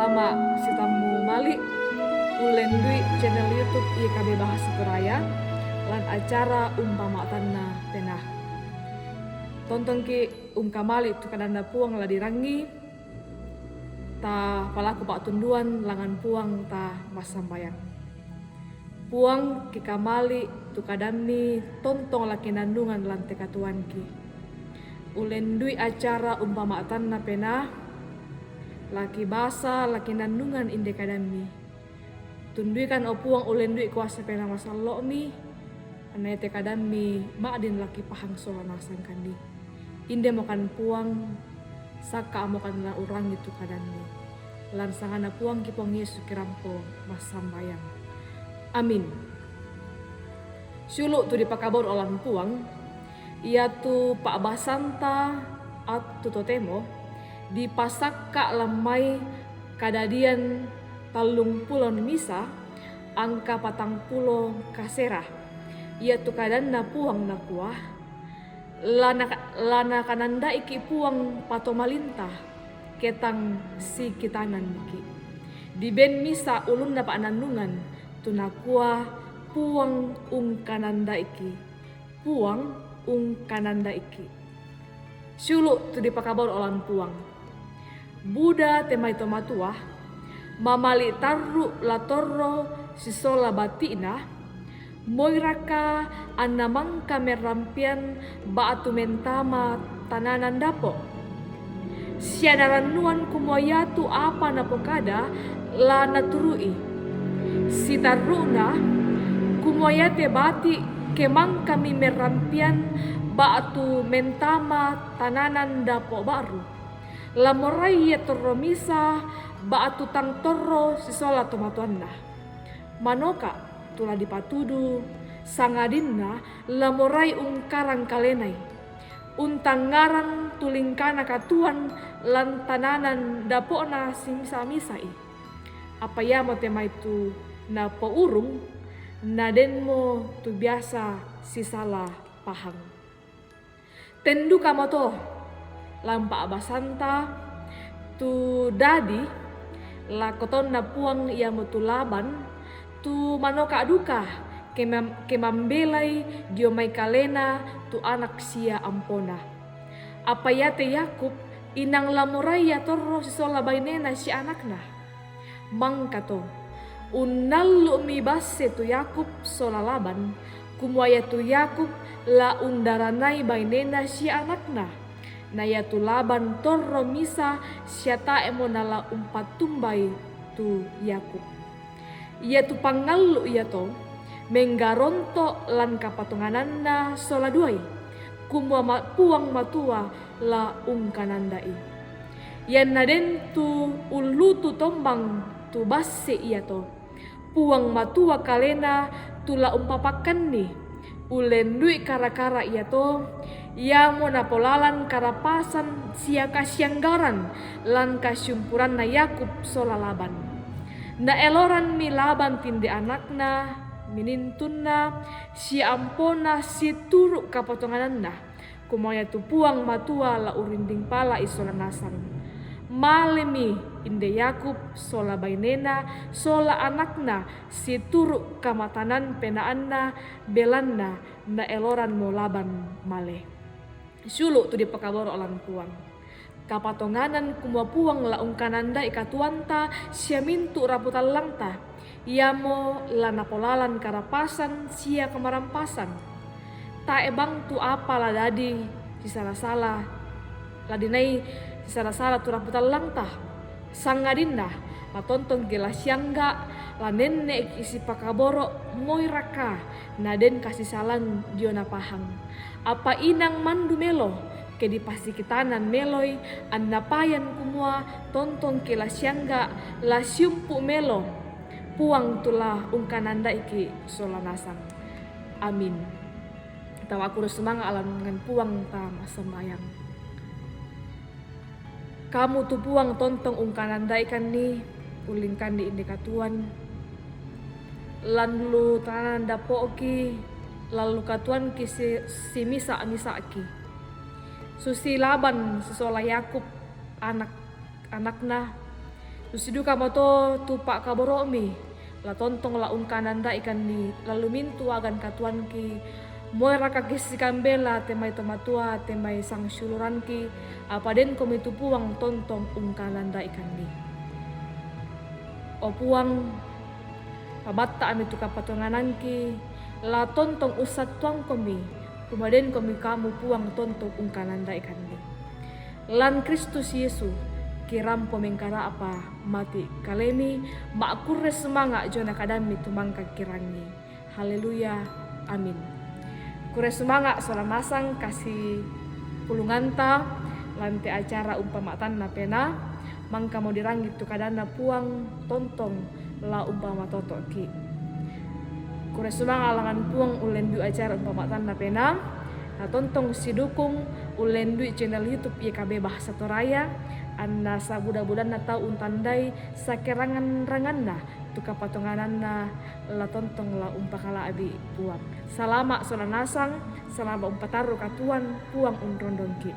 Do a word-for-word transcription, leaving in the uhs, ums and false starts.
Selamat sitammu malik ulendui channel YouTube I K B Bahasa Toraya lan acara Umpama Tanna Pena. Tontongki ungkamalik tu kadanna Puang la dirangi, ta palaku pa'tunduan langan Puang ta massambayang. Puang, kikamalik tu kadammi tontong la kinannungan lan te katuoanki. Ulendui acara Umpama Tanna Pena, la kibasa la kinannungan inde kadammi. Tunduikan, o Puang, ulendui kuasa Pena masallo'mi, anna iate kadammi ma'din la kipahang sola nasangkanni. Indemokan Puang, sakka'mokan la urangi tu kadanni. Lan sanganna Puangki Puang Yesu kirampo massambayang. Amin. Siulu' tu dipakaboro' lan Puang, iatu pa'basanta attu totemo dipasakka' lan mai Kadadian tallungpulo misa angka patangpulo kasera. Iatu kadanna Puang nakua, la na-, la nakananda'iki' Puang patomalinta, ke tang sikitananki'. Diben misa ulunna pa'nannungan, tu nakua, Puang ungkananda'iki', Puang ungkananda'iki'. Siulu' tu dipakaboro' lan Puang. Buda te mai to matua, mamali' tarru' la torro sisola bati'na, moiraka anna mangka merrampian ba'tu mentama tananan dapo'? Sia narannuan kumua iatu apa napokada la naturu'i. Sitarru'na, kumua iate bati' ke mangkami merrampian ba'tu mentama tananan dapo' ba'ru, la morai ia torro misa ba'tu tang torro sisola tomatoanna. Manoka' tu la dipatudu, sangadinna la morai ungkarang kalenai, untangngarang tu lingkana katuoan lan tananan dapo'na simisa-misa'i. Apa iamo te mai tu napourung, nadenmo tu biasa sisala pahang. Ten dukamo to, lan pa'basanta tu dadi la kotonna Puang iamotu Laban, tu manoka' duka ke mam-, ke mambelai dio mai kalena tu anak sia ampona. Apa iate Yakub, inang la morai ia torro sisola bainena sia anakna. Mangkato, unnallu'mi basse tu Yakub sola Laban, kumua iatu Yakub la undaranai bainena sia anakna. Na iatu Laban torro misa sia tae'mo nala umpattumbai tu Yakub. Iatu pangallu' iato menggaronto' lan kapatongananna sola duai, kumua ma-, Puang Matua la ungkananda'i. Ianna den tu ullutu tombang tu basse iato, Puang Matua kalena tu la umpapakkanni. Ullendu'i kara-kara iato, iamo napolalan karapasan sia kasianggaran lan kasiumpuranna Yakub sola Laban. Naeloranmi Laban tinde anakna, minintunna, sia ampona situru' kapotongananna, kumua iatu Puang Matua la urinding pala'i sola nasang. Malemi inde Yakub sola bainena sola anakna situru' kamatanan penaanna, belanna naeloranmo Laban male. Siulu' tu dipakaboro' lan Puang. Kapatonganan kumua Puang la ungkananda'i katuoanta sia mintu' rapu tallangta, iamo la napolalan karapasan sia kamarampasan. Tae' bang tu apa la dadi sisala-sala, la dinai sisala-sala tu rapu tallangta. Sangadinna, matontongki' la siangga', la nenne'ki' sipakaboro' moi raka, naden kasisalan dio napahang. Apa inang mandu melo, ke dipasikitanan meloi, anna payan kumua tontongki' la siangga', la siumpu' melo, Puang tu la ungkananda'iki' sola nasang. Amin. Tau akkuro sumanga' lan ngan Puang ta massambayang. Kamu tu Puang tontong ungkananda'ikanni, ullingkanni inde katuoan. Lan lu tananan dapo'ki, lan lu katuoanki si-, simisa-misa'ki. Susi Laban sisola Yakub anak-anakna, Tusi duka mo to tu pa'kaboro'mi, la tontong la ungkanandaikanni, la lumintu agan katuoanki, moe raka kissikambela te mai tomatua, te mai sangsiuluranki, apa denkomi tu Puang tontong ungkanandaikanni. O Puang, pamatta'mi tu kapatonganangki, la tontong ussattuangkomi, kumadenkomi kamu Puang tontong ungkanandaikanni. Lan Kristus Yesu, kirampo mengkara'pa mati kalemi, ma'kurre sumanga' jona kadammi tumangka kirangi. Haleluya. Amin. Kurre sumanga' sola nasang kasipulunganta lan te acara umpama'tanna penaa, mangkamo dirangi tu kadanNa Puang tontong la umpamatoto'ki. Kurre sumanga' langngan Puang ullendui acara umpama'tanna penaa, na tontong sidukung ullendui channel YouTube Y K B Bahasa Toraja, anna sabuda-budanna tau untandai sakerangan-ranganna tu kapatongananna la tontong la umpakala'bi Puang. Salama' sola nasang, salama' umpatarru katuoan, Puang unrondongki.